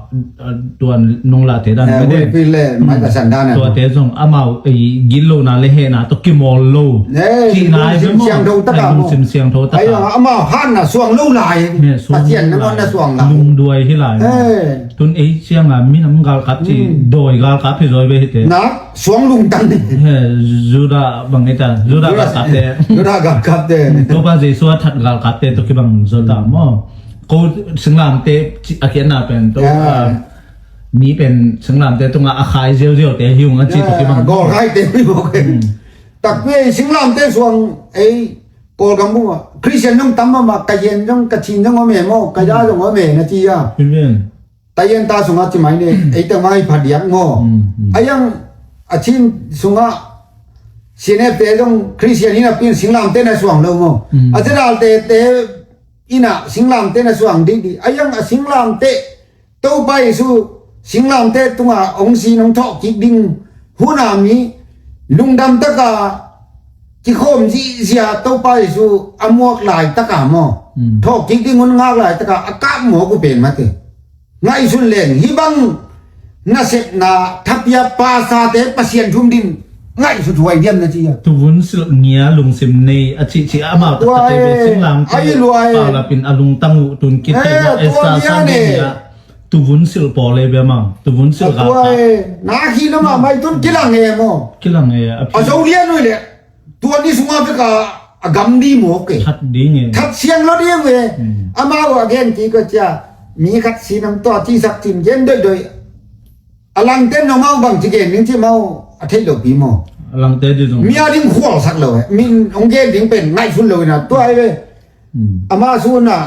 ah, tuan nung la te dan. Eh, mede. Hui pi le, mai ka san dan a. Tua te zong amau, eh, gil lo na le he na to kimawl lo. Eh, ci nai lungsim be maw. Siangtho taka maw. Ai, lungsim siangtho taka. Ai, amau han na suang lo lai. Ne, suang lo lai. Pasian na ngon na suang lai. Lungduai hi lai. Eh. Tun ei cianga minam galkap ci, hmm, dawi galkap hi zawi ve hi te. Na suang lungtang ni. He, Judah bang ita, Judah galkap te. Judah galkap te. Topa Jesu a that galkap te to kibang zo ta maw. Ko singlamte ci, a kian na pen to, ya, ah, mi pen singlamte tunga a khai ziauziau te hi ung a ci to kibang. Ya, gol khai te hi maw ke. Hmm. Takpi ei singlamte suang ei Kawlgam buma Khristian zong tam mama, ka yen zong, ka Chin zong om e maw, ka ya zong om e na ci a. Amen. Tayen ta sungah ci mai ne, ei teng mah i phadiak maw. Mm, mm. A yang a Chin sungah C N F te zong Khristian in a pin singlamte na suang lo maw. Mm. A Zedal te te in a singlamte na suang dikdik. A yang a singlamte Topa Jesu singlamte tunga hong sin hong thawh kik ding hun a mi lungdam taka kikhawm zihziah Topa Jesu a muak laitaka maw. Mm. Thawh kik ding hun ngak laitaka a kap mawk uh pen mate. Ngaihsun leng hih bang nasepna thapiak pasate Pasian thum din ngaihsut huai diam na ci a. Tuvun silh ngia lungsim nei a cihcih amau taktak te ve singlamte. Ai luai. Paulapin a lungtang uh tun kit te maw. Eh, tua Esther nia sang ne. Nia. Tuvun silh pawl e bia mang. Tuvun silh galkap. Na khi lo ma mai tun kilang e maw. Kilang e a phi. A zo lian ui le. Tua ni sunga veka a gam di maw ke. That ding e. That siang lo ding e. Hmm. Amau a gen ki ko cia. Mi khat sinam tua ci sak cin gen doidoi. A langten no mau bang ci gen ning ci mau a thei lo pi maw. A langte di zong. Mi a ding khual sak lo e. Min ong gen ding pen ngaihsun lo ina tua e ve. Hmm. Ama suna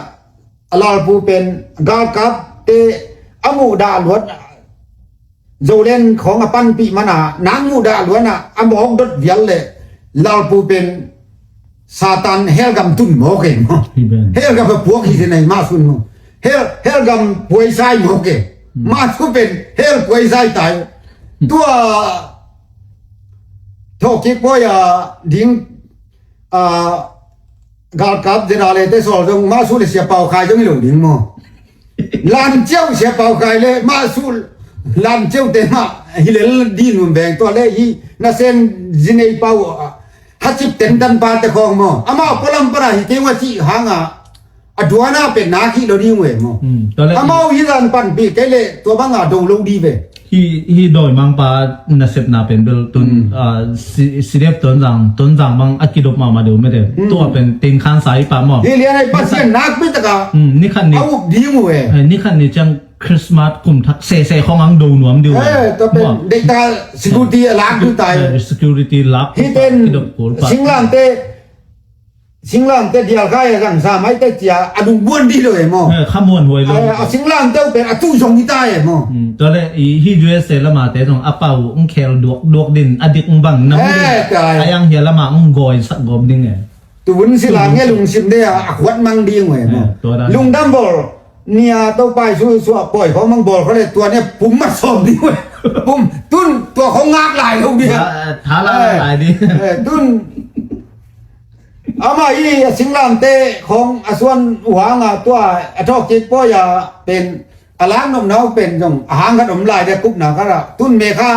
a lalpu pen galkapte a muhdah luat Zoland khawng a panpih mana nang muhdah luana a mawk dot vial le lalpu pen Satan helgam tun mawk e maw. Amen. Helgam a puak hi se nei ma sun maw. Hel, helgam puaisai mawk e. Hmm. Ma su pen hel puaisai tai. Hmm. Tua thawhkik puai a ding a galkap Zedale te sawl zong ma su le sia pau khai zong i lo ding maw. Lanciau Sia Pau Khai le mah sul Lanciau te mah hi lel dinum veng tua le hi na sen zinei pau a hacip tentan pa te khong maw amau polam para hi kei wa ci hanga a duana pen na khi lo ding we maw. Amau hi zan panpi kei le tua banga do lo di ve. Hi hi dawimangpa nasepna pen bel tun, ah, si- sidep Tonzang Tonzang bang a kidop mahmah deuh mete. Tua pen tingkhan sa i pa maw. Hi lian ai Pasian nakpi taka ni khat ni a up ding uh e. Ni khat ni ciang Christmas kum thak sese khong ang do nuam deuh e. Tua pen deita security a lak dutai. Security lak hi pen kidop kul pa singlamte singlamte dial kha e zang sa mai te cia a lungbuan di lo e maw. Khamuan huai lo a singlamte uh pen a tu zong hi ta e maw. Tua le hi U S A lama te zong a pau ung khel duak duak din a dik ung bang nam din a yang hia lama ung goi sak gom ding e. Tuvun sila nge lungsim de a a khuat mang ding e maw. Lungdam bol nia to pai su suah poi khong mang bol kho le tua nia pum mat sawm ding e. Pum tun tua khong ngak lai lo ding e. Tha lai lai ding tun ama hi a singlamte khong a suan uh hanga tua a thawk kik pawi a pen a lak nopna uh pen zong a hang khat om lai de kupna kara tun me kha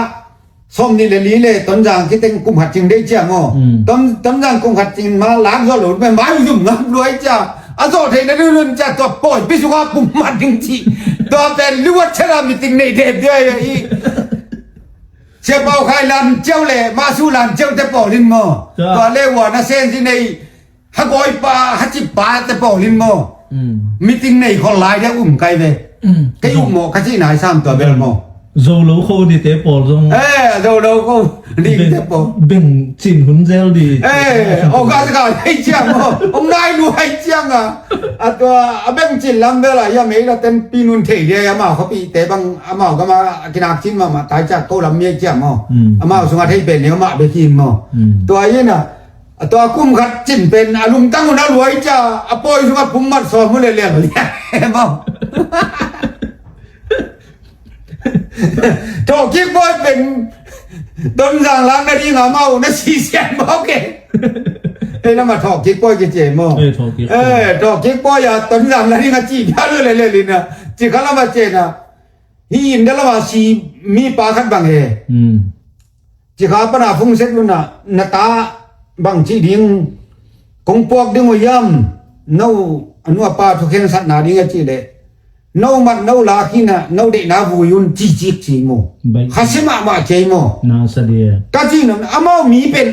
sawm ni le li le Tonzang kiteng kum khat cing dei cia maw. Ton Tonzang kum khat cing ma lak zawh lo me mai uh zum ngap luai cia a zawh theihna dun dun cia tua pawi pi sunga pum mat ding ci tua pen luat chera meeting nei dep dia i Sia Pau Khai Lanciau le Masu Lanciau te pawl in maw. Tua le ua na senzi nei ha gawipa ha cippa te pawl in maw. Meeting nei khol lai dia um kai ve. Kei um maw ka ci nai sam tua bel maw. Zo lo kho di te pawl zong e zo lo kho di te pawl beng cin hun zel di. E o ka ka hei ciang maw om nai lu hei ciang a. A tua a beng cin lam bel a ya mei la ten pi nun thei dia ya ma kho pi te bang amau gama kinak cin mahmah tai ciak ko lam miai ciam maw. Amau sunga thei pen ni amah bekin maw. Tua ina a tua kum khat cin pen a lungtang un a luai cia a pawi sunga pum mat sawm uh le lian lian maw. Thawhkik pawi pen Tonzang lak na ding amau na sisian maw ke. Ei lama thawhkik pawi kici maw. Thawhkik pawi a Tonzang na ding a ci bia lu le le lina ci kha lama cena. Hi in da lama si mi pa khat bang he. Cikha pana fungset luna na ta bang cih ding kong puak ding uh hiam? No a nuapa thukhen satna ding a cih leh no mat no lak hina no deihna vui un cicik ci mu. Kha si mahmah cei mu. Ka cih nun amau mi pen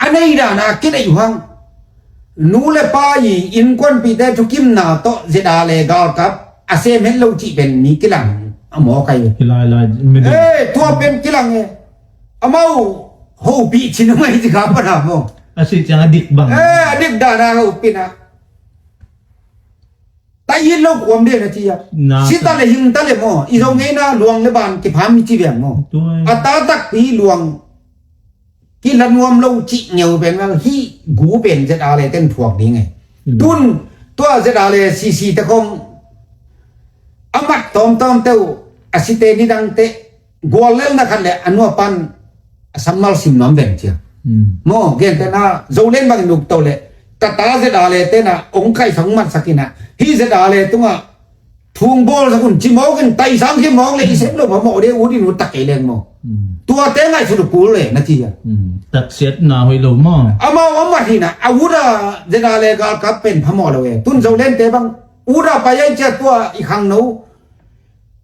a nei dana kideih uh hang. Nu le pa i innkuanpihte thukimna tawh zeda le galkap a sem het lo cih pen mi kilang a mawk ai. Tua pen kilang e. Amau hopih cin a mai zika pana maw. A sih ciang a dik bang. A dik dana hopih na. Ta it lo kuam de na ci a. Sita le hing ta le maw i zo ngeina luang le ban kipham mi ci viang maw. A ta takpi luang kila nuam lo cih ngeu pen ngal hih gu pen zet a le ten thuak ding e. Tun tua zet a le sisi te khong a mat tawmtawm teuh a site nidang te guallelna khat le a nuapan a sammal sim nuam veng cia. Maw gentena zolen bangin ukto le ka ta zet a le tena ong kaihsak ong matsak ina hih zet a le tungah Thung bawl sak un ci mawk in taisang khia mawk le i sem lo phamawh de ut in ut tak kei leng maw. Tuate ngaihsut uh kul le na ci a. Taksiatna hoih lo maw. Amau a mat hina a ut a zeda le galkap pen phamawh lo e tun zo lente bang ut a pai ai cia tua i khangno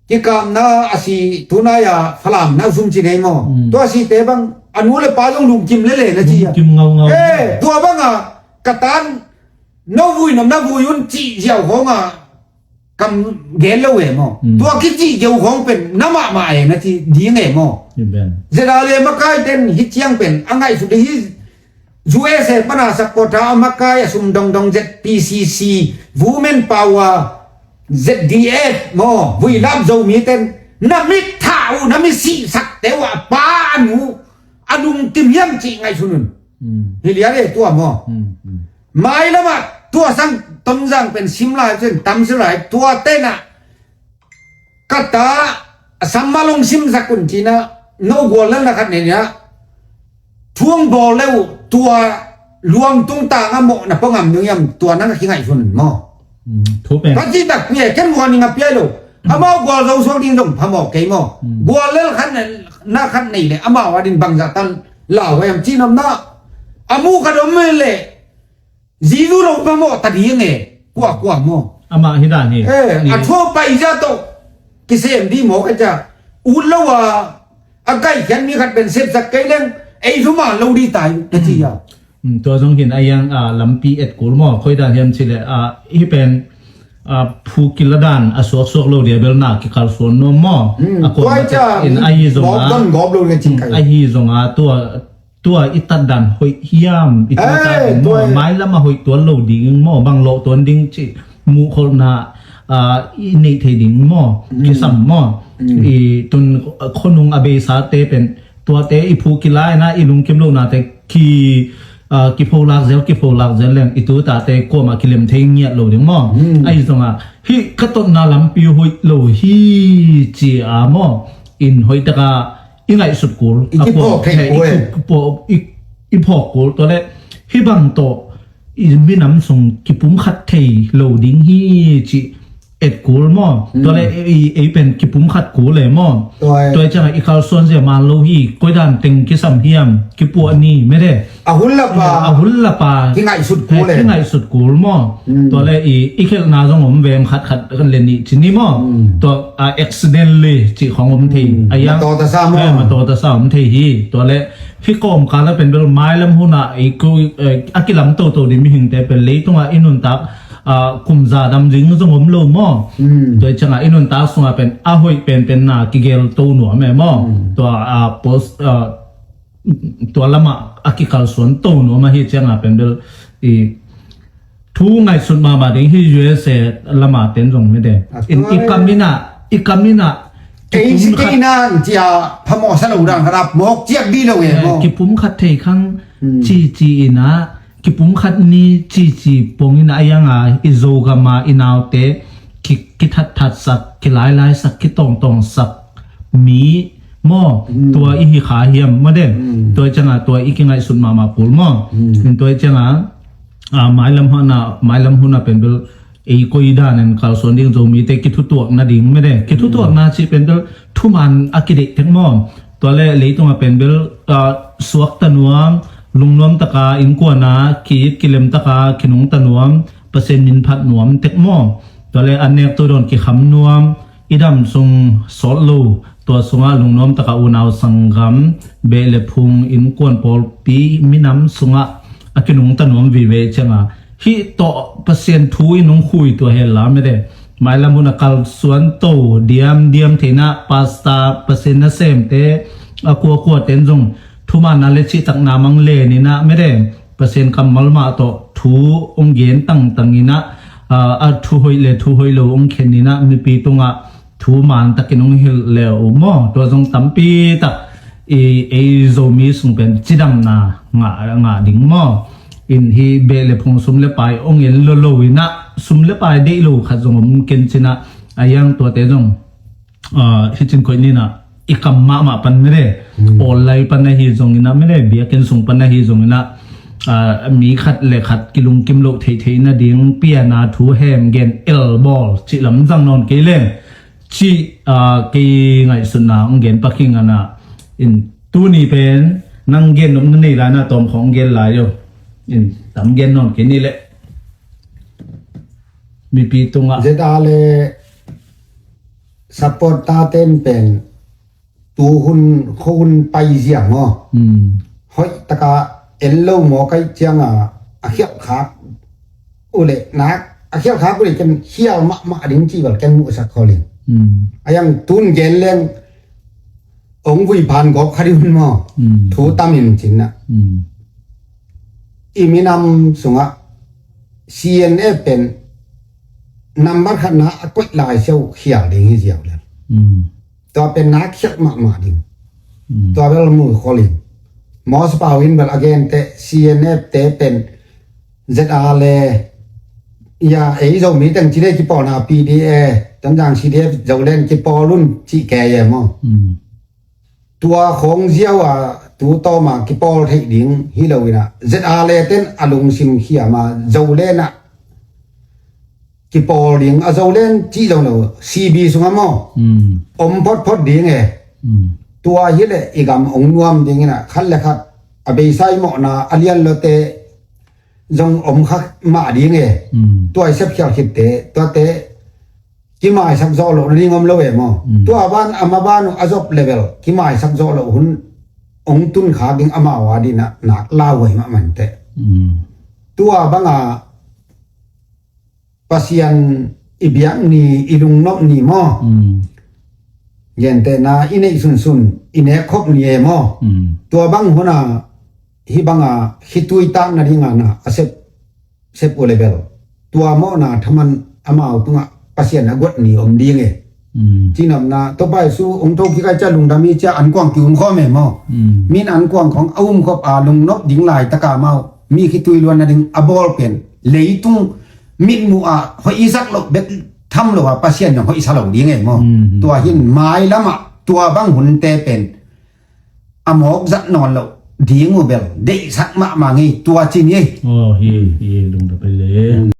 kikapna a si tunai a Falam na sum ci nei maw. Tua site bang a nu le pa zong lungkim lele na ci a. Tua banga ka tan no vui nom na vui un cih ziau khawng a kam gen lo e maw. Tua kicih geu khawng pen na mahmah e na ci ding e maw. Zeda le makai ten hi ciang pen a ngaihsut hi. U S A pana supporter a makai a sum dongdong Z P C C, Women Power, Z D F maw, vuilap Zomi ten na mit thah uh na mit sihsak te uh a pa a nu a lungkim hiam cih ngaihsun un. Hi lian e tua maw. Mai lamah tua sang Tonzang pen sim lai cun tam sim lai tua tenah ka ta a samma long simsak un cinah no gual lelna khat nenia thuang bawl le uh tua luang tung tang a mawh na pangam nung yam tua nang a kingaih hun maw. Thu pen ka ci takpi e, ken warning a pia lo. Amau gual zo suak ding zong phamawh kei maw? Gual lel khat na khat nei le amau a din bangzah tan lau em ci nomna. A mu khat om le zizu lo phamawh ta ding e. Kuakua maw? Amah hi dan hi. Eh, a thua pai zia tawh kisem dih maw ka cia. Ut lo a a kaikhiat mi khat pen sepsak kei leng ei zuma lo dih tai ka ci a. Tua zong hin a yang a lampi et kul maw, khoidan hiam cih leh a hih pen a phu kila dan a suaksuak lo dia bel na kikalsuan nuam maw? A kuai kuan ca in ahi zong a mawk don gawp lo le cing kai. Ahi zong a tua tua i tat dan hoih hiam i tua tat ding maw? Mailam a hoih tuan lo ding maw, bang lawh tuan ding cih muhkholhna a i neih thei ding maw? Kisam maw? I tun khonung a beisate pen tuate i phu kila ina i lungkim lonate ki a kipholak zel kipholak zel leng i tutate kuamah kilem thei ngiat lo ding maw? Ahi zongah hih ka totna lampi hoih lo hi ci a maw? In hoih taka i ngaihsut kul i kiphawk thei kul e. I phawk kul tua le hih bang tawh i minam sung kipumkhat thei lo ding hi ci et kul maw? Tua le ei pen kipumkhat kul e maw? Tua ciangah i kalsuan zia man lo hi, koidan teng kisam hiam kipuah ni mede. A hun lapa a hun lapa kingaihsut kul e. Kingaihsut kul maw? Tua le i khelhna zong om veng khatkhat le nih ci ni maw? Tua a accidentally cih khong om thei a yang matawtasa maw? Matawtasa om thei hi. Tua le hih kawmkal a pen bel mailam hunah a kilam toto ding mihingte pen leitungah i nuntak kum za dam ding zong om lo maw? Tua ciangah i nuntak sungah pen a hoih penpen na kigel to nuam e maw? Tua a post tua lamah a kikalsuan to nuam ahi ciangah pen bel i thu ngaihsut mahmah ding hi. U S A lamah ten zong mede in i kam inah i kam inah ei si kei nan cia phamawh sa lo dang khat a mawk ciak dih lo e maw? Kipumkhat thei khang cici inah kipumkhat ni cici pong inah a yanga i Zogama i naute kithatthatsak kilailaisak kitawngtawngsak mi maw? Tua i hi kha hiam maw de? Tua i ciangah tua i kingaihsut mahmah kul maw? Tua i ciangah mailam huna mailam huna pen bel ei koi danin kalsuan ding Zomite kithutuakna ding mede. Kithutuakna cih pen bel thuman a kideih tek maw? Tua le leitungah pen bel suakta nuam, lungnuam taka innkuana ki-it kilem taka kinungta nuam, Pasian min phat nuam tek maw? Tua le an nek tu dawn kikham nuam, i dam sung sawt lo, tua sungah lungnuam taka unau sanggam, beh le phung innkuan pawlpi minam sungah a kinungta nuam vive cianga hih tawh Pasian thu i nung khui tua hel la mede. Mailam hun a kalsuan to diamdiam theina pasta Pasian nasemte a kuakua ten zong thumanna le cihtakna mang leninah mede. Pasian kammal mah tawh thu hong gen tangtang inah a thu hoih le thu hoih lo hong khen inah mipi tungah thu mantakin hong hilh le uh maw? Tua zong tampi tak i ei Zomi sung pen cidamna ngah ding maw? In hi beh le phung sum le pai hong en lo lo inah sum le pai deih lo khat zong om ken cinah a yang tuate zong hicin koih ninah i kam mahmah pan mede. Online pan ahi zonginah mede, biakinn sung pan ahi zonginah mi khat le khat kilungkim loh theihtheih nading piana thu hem gen elbawl cih lam zang nawn kei leng cih kei ngaihsutna hong gen pakhinganah in tuni pen nang gen nopna nei lainah tawmkhawng hong gen lai uh. In tam gen nawn kei ni leh mipi tungah zeta le support taten pen tu hun khuahun paizia maw? Hoih taka en lo maw kaih cianga a khialhkhak uh le nak a khialhkhak uh le ken khial mahmah ding cih bel ken muhsak kholin. A yang tun gen leng ong vui phan gawp kha ding hun maw? Thu tamin cinna i minam sungah C N F pen nambar khatna a koih lai siau khial ding hi ziau le tua pen nak khiak mahmah ding. Tua bel mu kholin. Mawsa pau in bel a gente C N F te pen Z R le ya ei Zomi teng ci le kipawlna P D A Tonzang C D F Zolen kipawl un cih kei e maw? Tua khawng ziau a tu tawma kipawl theih ding hi lo inah Z R le ten a lungsim khiama Zolen ah kipawl ding a zo len cih zong lo, C B sungah maw, om photphot ding e. Tua hileh i gam ong nuam dingin ah khat le khat a beisa i mawhna a lian lote zong om kha mah ding e. Tua i sepkhial khitte tuate kimaisak zawh loh nading om lo e maw? Tua ban a maban uh a zop level kimaisak zawh loh hun ong tun kha ding amau a dinah nak lauhuai mah mante. Tua banga Pasian i biak ni, i lungnop ni maw? Gentehna i neih sunsun i nekkhop ni e maw? Tua bang huna hih banga khitui tak nadinga na a sep sep uh le bel tua mawhna thaman amau tungah Pasian a guat ni om ding e. Cinopna Topa Jesu ong tho kik ai cia lungdam i cia ankuang ki umkhawm e maw? Min ankuang khong a umkhop a lungnop ding laitaka amau mi khitui luan nading a bawl pen leitung mitmuh ah hoih isak loh bek tham lo a Pasian zong hoih sa lo ding e maw? Tua hin mailamah tua bang hunte pen a mawk zat nawn loh ding uh bel deihsak mahmah ngei tua ci ni. Aw hi hi lungdam pen le.